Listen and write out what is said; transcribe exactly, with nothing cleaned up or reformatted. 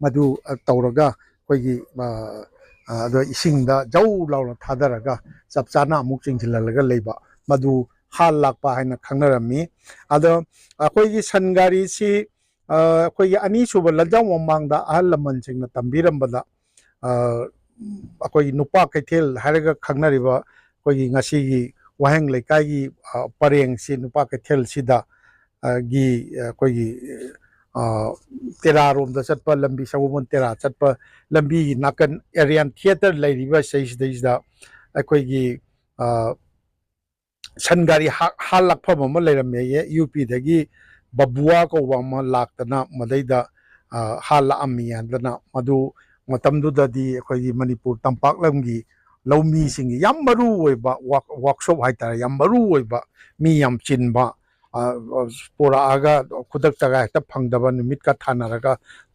ꯃꯗꯨ ꯑ, ꯇꯧꯔꯒ ꯑꯩꯈꯣꯏꯒꯤ ꯑ, ꯑ, ꯑꯗꯣ ꯏꯁꯤꯡꯗ ꯖꯧ ꯂꯥꯎꯅ ꯊꯥꯗꯔꯒ ꯆꯞ ꯆꯥꯅ ꯑꯃꯨꯛ ꯆꯤꯡꯁꯤꯜꯍꯜꯂꯒ ꯂꯩꯕ, ꯃꯗꯨ ꯍꯥꯜ ꯂꯥꯛꯄ ꯍꯥꯏꯅ ꯈꯪꯅꯔꯝꯃꯤ꯫ ꯑꯗꯣ ꯑꯩꯈꯣꯏꯒꯤ ꯁꯟ ꯒꯥꯔꯤꯁꯤ ꯑ, ꯑꯩꯈꯣꯏꯒꯤ ꯑꯅꯤꯁꯨꯕ ꯂꯟꯖꯥꯎ ꯃꯃꯥꯡꯗ ꯑꯍꯜ ꯂꯃꯟꯁꯤꯡꯅ ꯇꯝꯕꯤꯔꯝꯕꯗ, ꯑ, ꯑꯩꯈꯣꯏꯒꯤ ꯅꯨꯄꯥ ꯀꯩꯊꯦꯜ ꯍꯥꯏꯔꯒ ꯈꯪꯅꯔꯤꯕ ꯑꯩꯈꯣꯏꯒꯤ ꯉꯁꯤꯒꯤ ꯋꯥꯍꯦꯡ ꯂꯩꯀꯥꯏꯒꯤ ꯑ, ꯄꯔꯦꯡꯁꯤ, ꯅꯨꯄꯥ ꯀꯩꯊꯦꯜꯁꯤꯗ ꯑ, ꯒꯤ ꯑꯩꯈꯣꯏꯒꯤ ꯑ, ꯇꯦꯔꯥꯔꯣꯝꯗ ꯆꯠꯄ ꯂꯝꯕꯤ, ꯁꯒꯣꯜꯕꯟ ꯇꯦꯔꯥ ꯆꯠꯄ ꯂꯝꯕꯤꯒꯤ ꯅꯥꯀꯟ ꯑꯦꯔꯤꯌꯥꯟ ꯊꯤꯌꯦꯇꯔ ꯂꯩꯔꯤꯕ ꯁꯤꯗꯩꯁꯤꯗꯩꯁꯤꯗ ꯑꯩꯈꯣꯏꯒꯤ ꯑ, ꯁꯟ ꯒꯥꯔꯤ ꯍꯥ-, ꯍꯥꯜꯂꯛꯐꯝ ꯑꯃ ꯂꯩꯔꯝꯃꯦꯌꯦ꯫ ꯌꯨ ꯄꯤꯗꯒꯤ ꯕꯕꯨꯋꯥ ꯀꯧꯕ ꯑꯃ ꯂꯥꯛꯇꯅ ꯃꯗꯩꯗ ꯑ, ꯍꯥꯜꯂꯛꯑꯝꯃꯤ ꯍꯥꯏꯗꯅ, ꯃꯗꯨ ꯃꯇꯝꯗꯨꯗꯗꯤ ꯑꯩꯈꯣꯏꯒꯤ ꯃꯅꯤꯄꯨꯔ ꯇꯝꯄꯥꯛ ꯂꯝꯒꯤ ꯂꯧꯃꯤꯁꯤꯡꯒꯤ ꯌꯥꯝ ꯃꯔꯨ ꯑꯣꯏꯕ ꯋꯥꯛ-, ꯋꯥꯛꯁꯣꯞ ꯍꯥꯏꯇꯥꯔꯦ, ꯌꯥꯝ ꯃꯔꯨ ꯑꯣꯏꯕ, ꯃꯤ ꯌꯥꯝ ꯆꯤꯟꯕ, ꯑ, ꯑ, ꯄꯨꯔꯛꯑꯒ ꯈꯨꯗꯛꯇꯒ ꯍꯦꯛꯇ ꯐꯪꯗꯕ, ꯅꯨꯃꯤꯠꯀ ꯊꯥꯅꯔꯒ